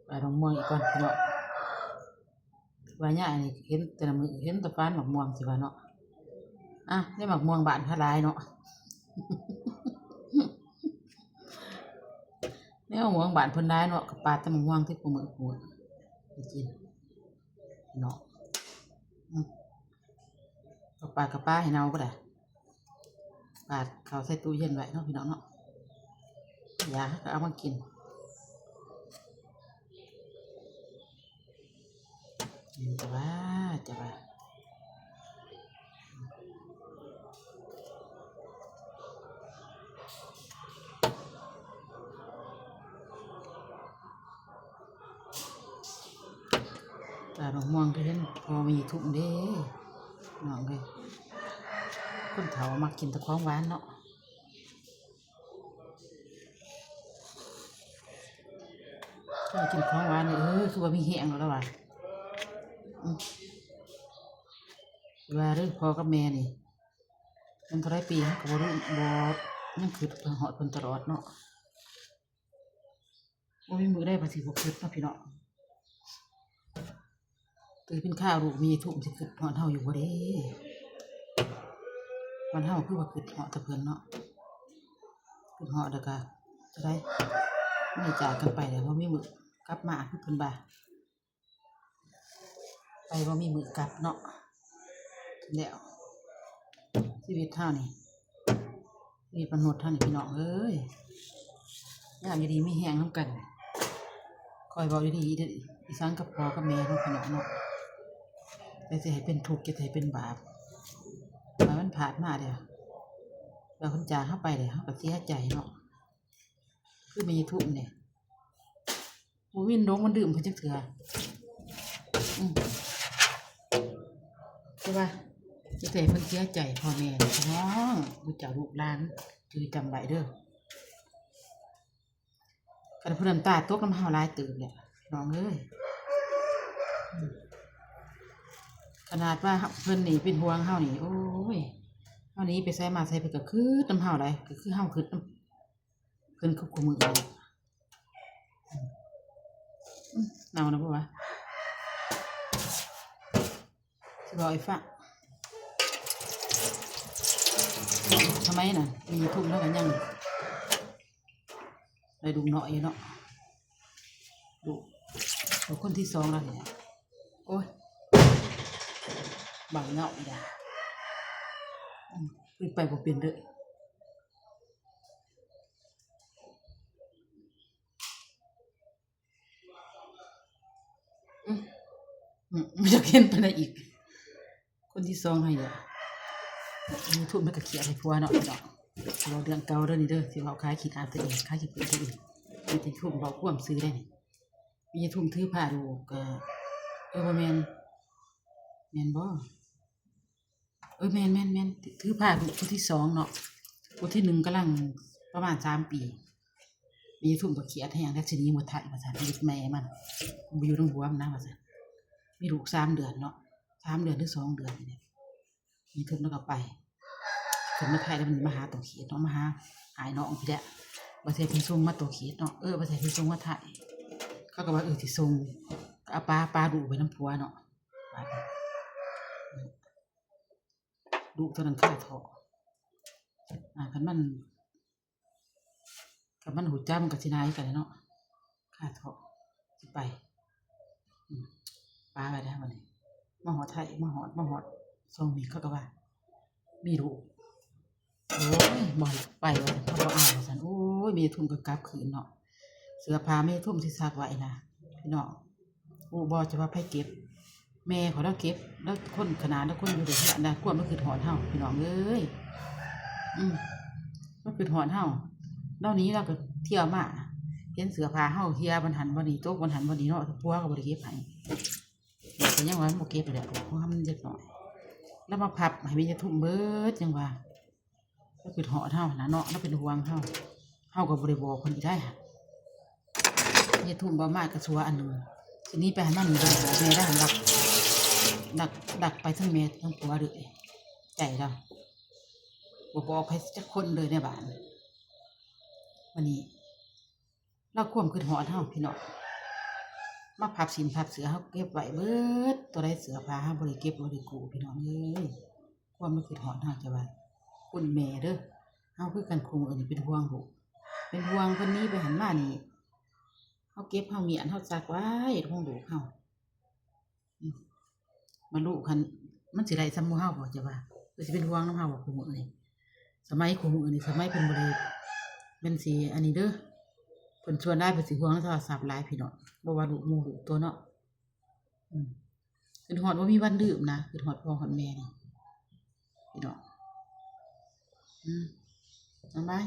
ປາດໝາກມ່ວງອີກກ່ອນພີ່ນ້ອງ. ວ່າຍານີ້ເຫັນແຕ່ລະມື້ ເຫັນແຕ່ຟານໝາກມ່ວງຊິວ່າເນາະ. ອ່ະ ໄດ້ໝາກມ່ວງບ້ານເພິ່ນຫຼາຍເນາະ ແນວໝາກມ່ວງບ້ານເພິ່ນຫຼາຍເນາະ ກໍປາດແຕ່ໝາກມ່ວງຕິ ຄູ່ມື້ ຄູ່ມື້ໄປກິນເນາະ. ອືມ ກໍປາດ ກໍປາດໃຫ້ເນົ່າກໍໄດ້. ປາດເຂົ້າໃສ່ຕູ້ເຢັນໄວ້ເນາະພີ່ນ້ອງເນາະ ຢາກກໍເອົາມາກິນ. ນີ້ ຈະວ່າ ຈະວ່າ ຕາດໝາກມ່ວງກໍເຫັນພໍ່ແມ່ທຸ້ມເດ້ນ້ອງເອີຍ. ຄົນເຖົ້າມັກກິນແຕ່ຂອງຫວານເນາະ ກິນຂອງຫວານນີ້ ເອີ ຄືວ່າມີແຮງແລ້ວລະວ່າ. ອືມ ວ່າເດີ ພໍ່ກັບແມ່ນີ້ ມັນເທົ່າໃດປີ ເຮົາກໍບໍ່ຮູ້ ບໍ່ ຍັງຄິດຮອດເພິ່ນຕະຫຼອດເນາະ. ບໍ່ມີມື້ໃດວ່າຊິບໍ່ຄິດເນາະພີ່ນ້ອງ. ຕື່ນເປັນຂ່າວລູກມີທຸ້ມຊິຄິດຮອດເຮົາຢູ່ບໍ່ເດ້? ບ້ານເຮົາຄືວ່າຄິດຮອດແຕ່ເພິ່ນເນາະ. ຄິດຮອດແລ້ວກະຈະໄດ້ ໄດ້ຈາກກັນໄປແລ້ວ ບໍ່ມີມື້ກັບມາ ຄືເພິ່ນວ່າ ໄປບໍ່ມີມື້ກັບເນາະ. ແລ້ວຊີວິດເຮົານີ້ ຊີວິດມະນຸດເຮົານີ້ພີ່ນ້ອງເອີຍ ຍາມຢູ່ດີມີແຮງນຳກັນ. ຂ້ອຍເວົ້າດີໆ ອີ່ສັງກັບພໍ່ກັບແມ່ເຮົາພີ່ນ້ອງເນາະ ຢ່າຊິໃຫ້ເປັນທຸກ ຢ່າຊິໃຫ້ເປັນບາບ. ຖ້າມັນພາດມາແລ້ວ ແລ້ວເພິ່ນຈາກເຮົາໄປແລ້ວ ເຮົາກໍເສຍໃຈເນາະ. ຄືແມ່ຍາຍທຸ້ມນີ້ ບໍ່ມີມັນດົງມັນດື່ມເພິ່ນຈັກເທື່ອ. ອືມ ແຕ່ວ່າ ແຕ່ເພິ່ນເສຍໃຈພໍ່ແມ່ພີ່ນ້ອງ ຜູ້ເຈົ້າລູກຫຼານຈື່ຈຳໄວ້ເດີ. ຄັນເພິ່ນນ້ຳຕາຕົກນຳເຮົາຫຼາຍເຕີບແຫຼະນ້ອງເອີຍ. ອືມ ຂະໜາດວ່າເຮົາ ເພິ່ນນີ້ເປັນຫ່ວງເຮົານີ້ ໂອ້ຍ ເຮົາໜີໄປໃສມາໃສເພິ່ນກໍຄຶດນຳເຮົາໄດ໋ ກໍຄືເຮົາຄຶດນຳ ເພິ່ນຄືຄູ່ມື້ນີ້. ອືມ ເນົ່າແລ້ວບໍ່ວະ ຊິເວົ້າໃຫ້ຟັງ. ສະໄໝນັ້ນມີທຸ້ມແລ້ວກໍຍັງໄດ້ລູກນ້ອຍຢູ່ເນາະ ລູກ ລູກຄົນທີສອງແລ້ວນີ້. ໂອ້ຍ ເວົ້າເຫງົາອີກແລ້ວ. ອືມ ເປັນໄປບໍ່ເປັນເດີ້. ອືມ ອືມ ບໍ່ຢາກເຫັນປານໃດອີກ ຄົນທີສອງໃຫ້ເດ. ຍາຍທຸ້ມມັນກໍຄຽດໃຫ້ຜົວເນາະພີ່ນ້ອງ ເວົ້າເລື່ອງເກົ່າເດີນີ້ເດີ ຊິເວົ້າຂາຍຂີ້ໜ້າຕົວເອງ ຂາຍຂີ້ເຜືອກຕົວເອງ. ຍາຍທຸ້ມເວົ້າຄວາມຊື່ໄດ໋ນີ້ ຍາຍທຸ້ມຖືພາລູກ ເອີ ບໍ່ແມ່ນ ແມ່ນບໍ່? ເອີ ແມ່ນໆໆ ຖືພາລູກຜູ້ທີສອງເນາະ ຜູ້ທີໜຶ່ງກຳລັງປະມານສາມປີ. ແມ່ຍາຍທຸ້ມກໍຄຽດແຮງ ແລ້ວຊິໜີເມືອໄທວ່າຊັ້ນ ຢູ່ແມ່ມັນ ບໍ່ຢູ່ນຳຜົວມັນນະວ່າຊັ້ນ. ມີລູກສາມເດືອນເນາະ ສາມເດືອນຫຼືສອງເດືອນນີ້ແຫຼະ ແມ່ຍາຍທຸ້ມລາວກໍໄປ ຂຶ້ນມາໄທແລ້ວມັນມາຫາຕົວເຂດເນາະ ມາຫາອ້າຍນ້ອງພີ້ແຫຼະ ວ່າຊິໃຫ້ເພິ່ນສົ່ງມາຕົວເຂດເນາະ ເອີ ວ່າຊິໃຫ້ເພິ່ນສົ່ງມາໄທ. ເຂົາກໍວ່າ ເອີ ຊິສົ່ງ ກໍເອົາປາ ປາລູກໄວ້ນຳຜົວເນາະ. ບາດນີ້ ລູກເທົ່ານັ້ນຄາທ້ອງ ອ່າ ຄັນມັນ ຄັນມັນຮູ້ຈັກມັນກໍຊິໜ້າຍກັນແຫຼະເນາະ ຄາທ້ອງຊິໄປ. ອືມ ປາໄວ້ແລ້ວບັດນີ້ ມາຮອດໄທ ມາຮອດ ມາຮອດຊ່ອງນີ້ ເຂົາກໍວ່າມີລູກ ໂອ້ຍ ບໍ່ໃຫ້ໄປວ່າຊັ້ນ ເຂົາບໍ່ເອົາວ່າຊັ້ນ. ໂອ້ຍ ແມ່ຍາຍທຸ້ມກໍກັບຄືນເນາະ ເສື້ອຜ້າແມ່ຍາຍທຸ້ມທີ່ຊັກໄວ້ນະ ພີ່ນ້ອງ ຮູ້ບໍ່ ຈະວ່າໃຜເກັບ? ແມ່ຂ້ອຍລາວເກັບ ລາວຄົນຂະໜາດລາວຄົນຢູ່ເດີ ຄວາມລາວຄຶດຮອດເຮົາ ພີ່ນ້ອງເອີຍ. ອືມ ລາວຄຶດຮອດເຮົາ ລາວໜີລາວກໍທ່ຽວມາ ເຫັນເສື້ອຜ້າເຮົາເຫ່ຍບ່ອນຫັ້ນບ່ອນນີ້ ຕົກບ່ອນຫັ້ນບ່ອນນີ້ເນາະ ຜົວກໍບໍ່ໄດ້ເກັບໃຫ້ ກໍຍັງວ່າມັນບໍ່ເກັບແຫຼະ ຂອງເຮົາມັນເລັກນ້ອຍ. ລາວມາພັບໃຫ້ແມ່ຍາຍທຸ້ມເບິດ ຍັງວ່າ ລາວຄຶດຮອດເຮົາຫັ້ນນະເນາະ ລາວເປັນຫ່ວງເຮົາ ເຮົາກໍບໍ່ໄດ້ບອກເພິ່ນອີກໄດ໋. ຍາຍທຸ້ມບໍ່ມາກະຊົ່ວອັນໜຶ່ງ ຊິໜີໄປຫັ້ນມານີ້ ບໍ່ໄດ້ບອກແມ່ໄດ໋ ລັກ ລັກ ລັກໄປທັງແມ່ທັງຜົວເລີຍ ໃຈລາວ ບໍ່ບອກໃຜຈັກຄົນເລີຍໃນບ້ານ. ບັດນີ້ ລາວຄວາມຄຶດຮອດເຮົາ ພີ່ນ້ອງ ມາພັບສິ້ນພັບເສື້ອ ເຮົາເກັບໄວ້ເບິດ ຕົວໃດເສື້ອຜ້າເຮົາບໍ່ໄດ້ເກັບບໍ່ໄດ້ກູ້ ພີ່ນ້ອງເອີຍ ຄວາມມັນຄິດຮອດເຮົາ ຈະວ່າ ຄຸນແມ່ເດີ ເຮົາຄືກັນ ຄູ່ມື້ນີ້ເປັນຫ່ວງລູກ ເປັນຫ່ວງ ເພິ່ນໜີໄປຫັ້ນມານີ້ ເຮົາເກັບ ເຮົາມ້ຽນ ເຮົາຊັກໄວ້ຂອງລູກເຮົາ ອືມ ມາລູກຫັ້ນ ມັນຊິໄດ້ສ່ຳໝູ່ເຮົາບໍ່ ຈະວ່າ ຄືຊິເປັນຫ່ວງນຳເຮົາບໍ່ ຄູ່ມື້ນີ້ ສະໄໝຄູ່ມື້ນີ້ ສະໄໝເພິ່ນບໍ່ໄດ້ແມ່ນຊິອັນນີ້ເດີ ເພິ່ນສ່ວນຫຼາຍເພິ່ນຊິຫ່ວງໂທລະສັບຫຼາຍ ພີ່ນ້ອງ ບໍ່ວ່າລູກໝູ່ລູກຕົວເນາະ ອືມ ຄິດຮອດບໍ່ມີວັນລືມນະ ຄິດຮອດພໍ່ຮອດແມ່ນີ້ ພີ່ນ້ອງ ອືມ ສະບາຍ